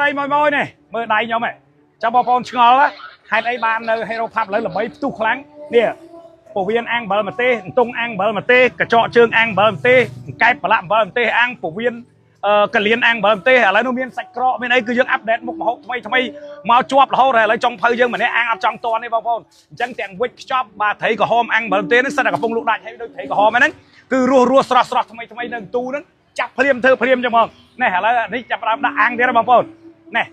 ដៃមួយមួយនេះមើលដៃខ្ញុំហ៎ចាំបងប្អូនឆ្ងល់ហេតុអីបាននៅ Hero Pub ឥឡូវល្បីផ្ទុះខ្លាំងនេះពវៀនអាំងអំបិលម្ទេសអន្ទង់អាំងអំបិលម្ទេសកញ្ចក់ជើងអាំងអំបិលម្ទេសអង្កែបប្រឡាក់អំបិលម្ទេសអាំងពវៀនអឺកលៀនអាំងអំបិលម្ទេសឥឡូវនោះមានសាច់ក្រកមានអីគឺយើង update មុខម្ហូបថ្មីថ្មីមកជាប់រហូតហើយឥឡូវចុងភៅយើងម្នាក់អាំងអត់ចង់តន់ទេបងប្អូនអញ្ចឹងទាំងវិចខ្ចប់បាទត្រីក្រហមអាំងអំបិលម្ទេសហ្នឹងសិតតែកំពុងលក់ដាច់ហើយដូចត្រីក្រហមហ្នឹងគឺរស់រស់ស្រស់ស្រស់ថ្មីថ្មីនៅទូហ្នឹងចាប់ភ្លាមធ្វើភ្លាមចឹងហ្មងនេះឥឡូវនេះចាប់ផ្ដើមដាក់អាំងទៀតបងប្អូននេះ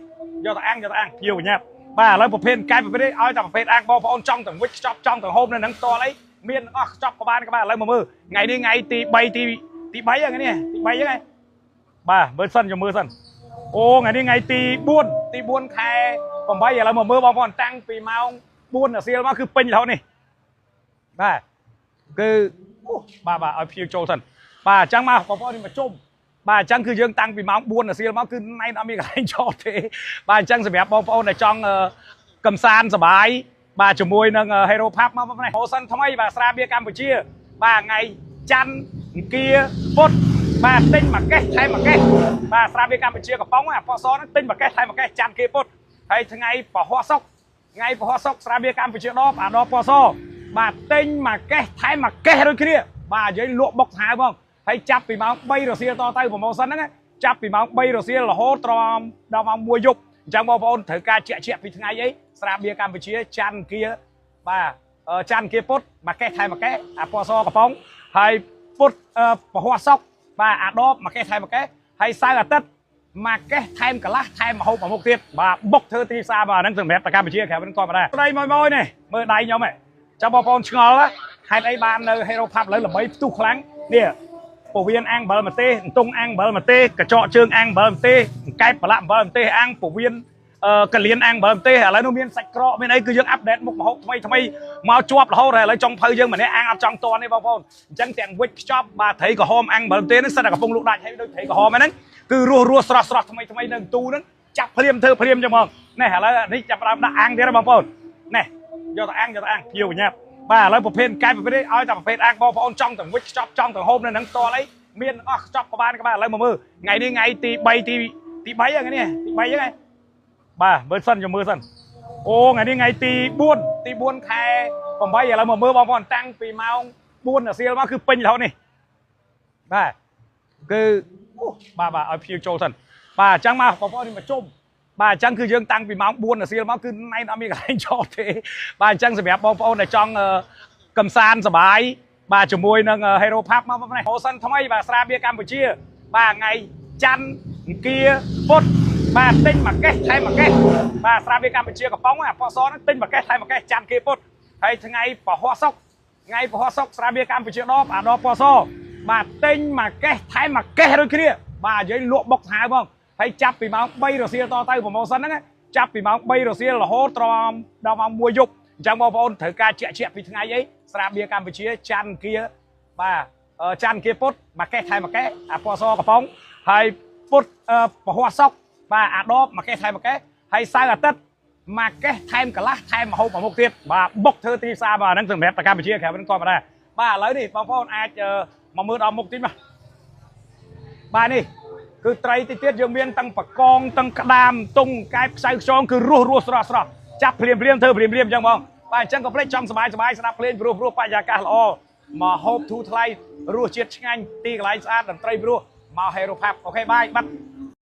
យកទៅអាំងយកទៅអាំងភ្ញៀវញ៉ាប់បាទឥឡូវប្រភេទកែប្រភេទនេះឲ្យតែប្រភេទអាំងបងប្អូនចង់ទាំងវិចខ្ចប់ចង់ទាំងហូបនៅហ្នឹងតអីមានអស់ខ្ចប់ក៏បានក៏បានឥឡូវមកមើលថ្ងៃនេះថ្ងៃទី3ទី3ហ្នឹងនេះទី3ហ្នឹងឯងបាទមើលសិនខ្ញុំមើលសិនអូថ្ងៃនេះថ្ងៃទី4ទី4ខែ8ឥឡូវមកមើលបងប្អូនតាំងពីម៉ោង4រសៀលមកគឺពេញរហូតនេះបាទគឺអូបាទបាទឲ្យភ្ញៀវចូលសិនបាទអញ្ចឹងមកបងប្អូននេះមកជុំបាទអញ្ចឹងគឺយើងតាំងពីម៉ោង4រសៀលមកគឺណែនអត់មានកន្លែងចតទេបាទអញ្ចឹងសម្រាប់បងប្អូនដែលចង់កំសាន្តសប្បាយបាទជាមួយនឹង Hero Pub មកបងប្អូននេះសិនថ្មីបាទស្រាបៀរកម្ពុជាបាទថ្ងៃច័ន្ទអង្គារពុធបាទទិញមួយកេះថែមមួយកេះបាទស្រាបៀរកម្ពុជាកំប៉ុងអាពណ៌សហ្នឹងទិញមួយកេះថែមមួយកេះច័ន្ទអង្គារពុធហើយថ្ងៃពហុសុកថ្ងៃពហុសុកស្រាបៀរកម្ពុជាដបអាដបពណ៌សបាទទិញមួយកេះថែមមួយកេះដូចគ្នាបាទយើងលក់បុកសាហាវបងហើយចាប់ពីម៉ោង3រសៀលតទៅ promotion ហ្នឹងចាប់ពីម៉ោង3រសៀលរហូតដល់ម៉ោង1យប់អញ្ចឹងបងប្អូនត្រូវការជាក់ជាក់ពីថ្ងៃអីស្រាបៀរកម្ពុជាច័ន្ទអង្គារបាទច័ន្ទអង្គារពុធមួយកេះថែមមួយកេះអាពណ៌សកំប៉ុងហើយពុធពហុសុកបាទអាដបមួយកេះថែមមួយកេះហើយសៅរ៍អាទិត្យមួយកេះថែមកន្លះថែមម្ហូបមួយមុខទៀតបាទបុកធ្វើទីផ្សារបាទហ្នឹងសម្រាប់តែកម្ពុជាក្រៅហ្នឹងក៏មិនដែរដៃមួយមួយនេះមើលដៃខ្ញុំហ៎ចាំបងប្អូនឆ្ងល់ហេតុអីបាននៅ Hero Pub ឥឡូវល្បីផ្ទុះខ្លាំងនេះពវៀនអាំងអំបិលម្ទេសអន្ទង់អាំងអំបិលម្ទេសកញ្ចក់ជើងអាំងអំបិលម្ទេសអង្កែបប្រឡាក់អំបិលម្ទេសអាំងពវៀនអឺកលៀនអាំងអំបិលម្ទេសឥឡូវនោះមានសាច់ក្រកមានអីគឺយើង update មុខម្ហូបថ្មីថ្មីមកជាប់រហូតហើយឥឡូវចុងភៅយើងម្នាក់អាំងអត់ចង់តន់ទេបងប្អូនអញ្ចឹងទាំងវិចខ្ចប់បាទត្រីក្រហមអាំងអំបិលម្ទេសហ្នឹងសិតតែកំពុងលក់ដាច់ហើយដូចត្រីក្រហមហ្នឹងគឺរស់រស់ស្រស់ស្រស់ថ្មីថ្មីនៅទូហ្នឹងចាប់ភ្លាមធ្វើភ្លាមចឹងហ្មងនេះឥឡូវនេះចាប់ផ្ដើមដាក់អាំងទៀតបងប្អូននេះយកទៅអាំងយកទៅអាំងភ្ញៀវញ៉ាប់បាទឥឡូវប្រភេទកែប្រភេទនេះឲ្យតែប្រភេទអាំងបងប្អូនចង់ទាំងវិចខ្ចប់ចង់ទាំងហូបនៅហ្នឹងតអីមានអស់ខ្ចប់ក៏បានក៏បានឥឡូវមកមើលថ្ងៃនេះថ្ងៃទី3ទី3ហ្នឹងនេះទី3ហ្នឹងឯងបាទមើលសិនខ្ញុំមើលសិនអូថ្ងៃនេះថ្ងៃទី4ទី4ខែ8ឥឡូវមកមើលបងប្អូនតាំងពីម៉ោង4រសៀលមកគឺពេញរហូតនេះបាទគឺអូបាទបាទឲ្យភ្ញៀវចូលសិនបាទអញ្ចឹងមកបងប្អូននេះមកជុំបាទអញ្ចឹងគឺយើងតាំងពីម៉ោង4រសៀលមកគឺណែនអត់មានកន្លែងចតទេបាទអញ្ចឹងសម្រាប់បងប្អូនដែលចង់កំសាន្តសប្បាយបាទជាមួយនឹង Hero Pub មកបងប្អូននេះសិនថ្មីបាទស្រាបៀរកម្ពុជាបាទថ្ងៃច័ន្ទអង្គារពុធបាទទិញមួយកេះថែមមួយកេះបាទស្រាបៀរកម្ពុជាកំប៉ុងអាពណ៌សហ្នឹងទិញមួយកេះថែមមួយកេះច័ន្ទអង្គារពុធហើយថ្ងៃពហុសុកថ្ងៃពហុសុកស្រាបៀរកម្ពុជាដបអាដបពណ៌សបាទទិញមួយកេះថែមមួយកេះដូចគ្នាបាទយើងលក់បុកសាហាវបងហើយចាប់ពីម៉ោង3រសៀលតទៅ promotion ហ្នឹងចាប់ពីម៉ោង3រសៀលរហូតដល់ម៉ោង1យប់អញ្ចឹងបងប្អូនត្រូវការជាក់ជាក់ពីថ្ងៃអីស្រាបៀរកម្ពុជាច័ន្ទអង្គារបាទច័ន្ទអង្គារពុធមួយកេះថែមមួយកេះអាពណ៌សកំប៉ុងហើយពុធពហុសុកបាទអាដបមួយកេះថែមមួយកេះហើយសៅរ៍អាទិត្យមួយកេះថែមកន្លះថែមម្ហូបមួយមុខទៀតបាទបុកធ្វើទីផ្សារបាទហ្នឹងសម្រាប់តែកម្ពុជាក្រៅហ្នឹងក៏មិនដែរបាទឥឡូវនេះបងប្អូនអាចមកមើលដល់មុខតិចមកបាទនេះគឺត្រីតិចទៀតយើងមានទាំងបកងទាំងក្តាមតុងកែបខ្សៅខ្យងគឺរស់រស់ស្រស់ស្រស់ចាប់ភ្លាមភ្លាមធ្វើភ្លាមភ្លាមអញ្ចឹងបងបាទអញ្ចឹងកុំភ្លេចចង់សบายសบายស្ដាប់ភ្លេងព្រោះព្រោះបរិយាកាសល្អមកហូបធូរថ្លៃរសជាតិឆ្ងាញ់ទីកន្លែងស្អាតតន្ត្រីព្រោះមក Hero Pub OK bye បាត់